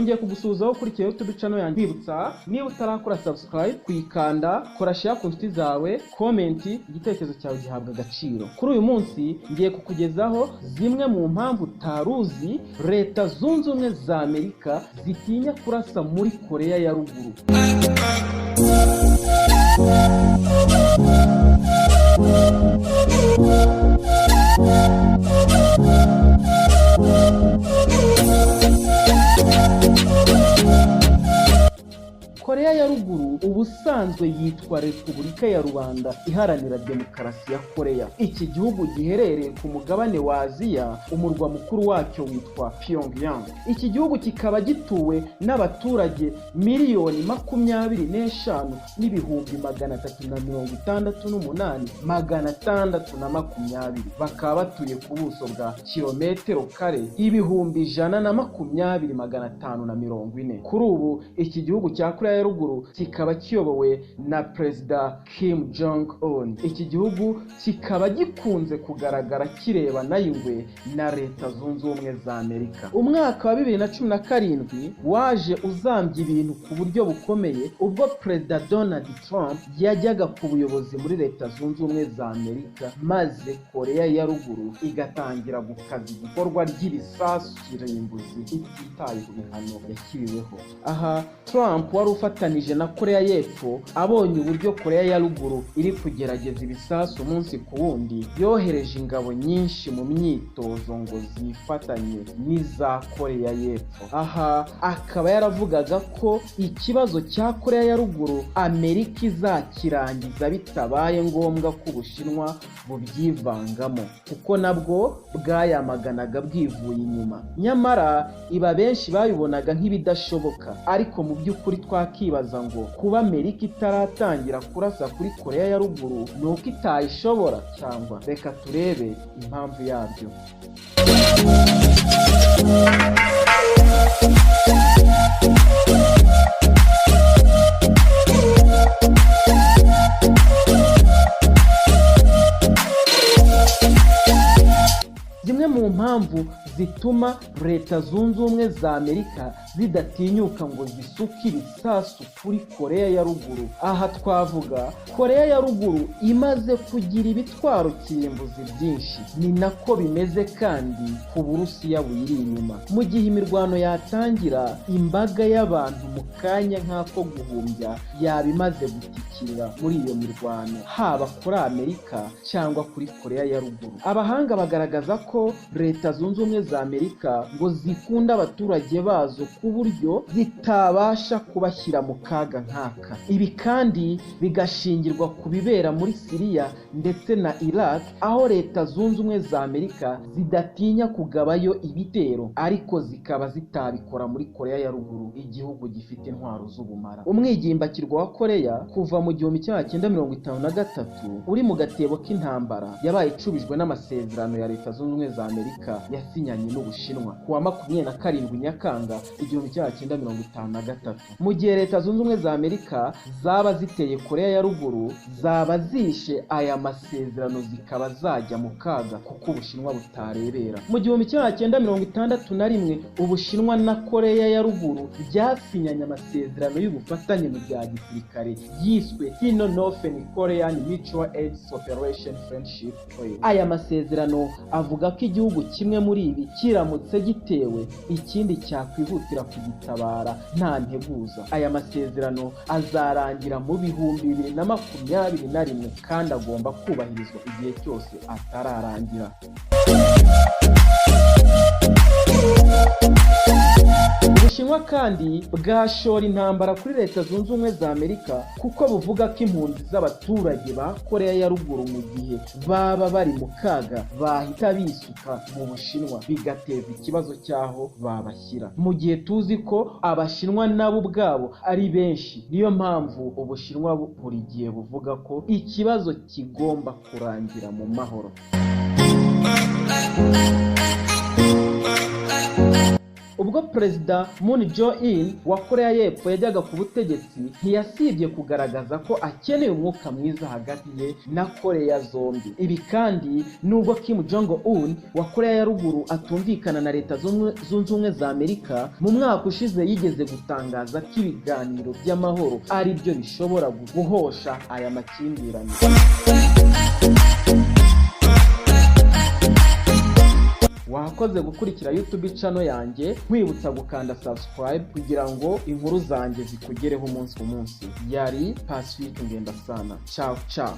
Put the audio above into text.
Nongeye kugusuhuzaho ukurikiye YouTube channel yanjye, kwibutsa niba utarakora subscribe kuyikanda, kora share ku nshuti zawe, comment, igitekerezo cyawe gihabwa agaciro. Kuri uyu munsi ngiye kukugezaho zimwe mu mpamvu utaruzi Leta Zunze Ubumwe za Amerika zitinya kurasa muri Korea ya Ruguru. Korea ya Ruguru ubusanzwe yitwa Repubulika ya Rubanda Iharanira Demokarasi ya Korea. Iki gihugu giherereye ku mugabane wa Aziya, umurwa mukuru wacyo witwa Pyongyang. Iki gihugu kikaba gituwe n'abaturage 25 368 620, bakaba batuye ku buso bwa kilometero kare 120 540. Kuri ubu iki gihugu cya Korea ya Ruguru kikaba kiyobowe na Perezida Kim Jong Un. Iki gihugu kikaba gikunze kugaragara kirebana y'ingwe na Leta Zunze Ubumwe za Amerika. Umwaka wa 2017 waje uzambya ibintu ku buryo bukomeye ubwo Perezida Donald Trump yajyaga ku buyobozi muri Leta Zunze Ubumwe za Amerika, maze Korea ya Ruguru igatangira gukaza igikorwa ry'ibisasu kirimbuzi ititaye ku bihano yashyiriweho. Aha Trump wari ufatanije na Korea y'Epfo, abonye uburyo Korea ya Ruguru iri kugerageza ibisasu umunsi ku wundi, yohereje ingabo nyinshi mu myitozo ngo zifatanye n'iza Korea y'Epfo. Aha akaba yaravugaga ko ikibazo cya Korea ya Ruguru Amerika izakirangiza bitabaye ngombwa ko Ubushinwa bubyivangamo, kuko nabwo bwayamaganaga bwivuye inyuma. Nyamara iba benshi babibonaga nk'ibidashoboka, ariko mu by'ukuri twakibaza ngo kuba Amerika itaratangira kurasa kuri Korea ya Ruguru ni uko itayishobora, cyangwa? Reka turebe impamvu yabyo. Zimwe mu mpamvu zituma Leta Zunze Ubumwe za Amerika zidatinyuka ngo zisuke ibisasu kuri Korea ya Ruguru, aha twavuga Korea ya Ruguru imaze kugira ibitwaro kirimbuzi byinshi. Ni nako bimeze kandi ku Burusiya buyiri inyuma. Mu gihe imirwano yatangira, imbaga y'abantu mu kanya nk'ako guhumbya yaba imaze gutikirira muri iyo mirwano, haba kuri Amerika cyangwa kuri Korea ya Ruguru. Abahanga bagaragaza ko Leta Zunze Ubumwe za Amerika ngo zikunda abaturage bazo ku buryo zitabasha kubashyira mu kaga nk'aka. Ibi kandi bigashingirwa ku bibera muri Siriya ndetse na Iraq, aho Leta Zunze Ubumwe za Amerika zidatinya kugabayo ibitero, ariko zikaba zitabikora muri Korea ya Ruguru, igihugu gifite intwaro z'ubumara. Umwigimbakirwa wa Korea kuva mu 1953 uri mu gatebo k'intambara yabaye icubijwe n'amasezerano ya Leta Zunze Ubumwe za Amerika yasinyanye n'Ubushinwa ku wa 27 Nyakanga 1953. Mu gihe Leta Zunze Ubumwe za Amerika zaba ziteye Korea ya Ruguru, zaba zishe aya masezerano, zikaba zajya mu kaga kuko Ubushinwa butarebera. Mu 1961 Ubushinwa na Korea ya Ruguru byasinyanye amasezerano y'ubufatanye mu bya gisirikare yiswe Sino Northern Korean Mutual Aid Operation Friendship Trail. Aya masezerano avuga ko igihugu kimwe muri ibi kiramutse gitewe, ikindi cyakwihutira kugitabara nta nteguza. Aya masezerano azarangira mu 2021 kandi agomba kubahirizwa igihe cyose atararangira. Ubushinwa kandi bwashora intambara kuri Leta Zunze Ubumwe za Amerika kuko buvuga ko impunzi z'abaturage ba Korea ya Ruguru mu gihe baba bari mu kaga bahita bisuka mu Bushinwa, bigateza ikibazo cy'aho babashyira, mu gihe tuzi ko Abashinwa nabo ubwabo ari benshi. Niyo mpamvu Ubushinwa buri gihe buvuga ko ikibazo kigomba kurangira mu mahoro. Ubwo Ubwo Perezida Moon Jae-in wa Korea y'Epfo yajyaga ku butegetsi, ntiyasibye kugaragaza ko akeneye umwuka mwiza hagati ye na Korea zombi. Ibi kandi, nubwo Kim Jong Un wa Korea ya Ruguru atumvikana na Leta Zunze Ubumwe za Amerika, mu mwaka ushize yigeze gutangaza ko ibiganiro by'amahoro ari byo bishobora guhosha aya makimbirane. Wakoze gukurikira YouTube channel yanjye. Nkwibutsa gukanda subscribe kugira ngo inkuru zanjye zikugereho umunsi ku munsi. Yari Pacifique Ngendasana. Ciao ciao.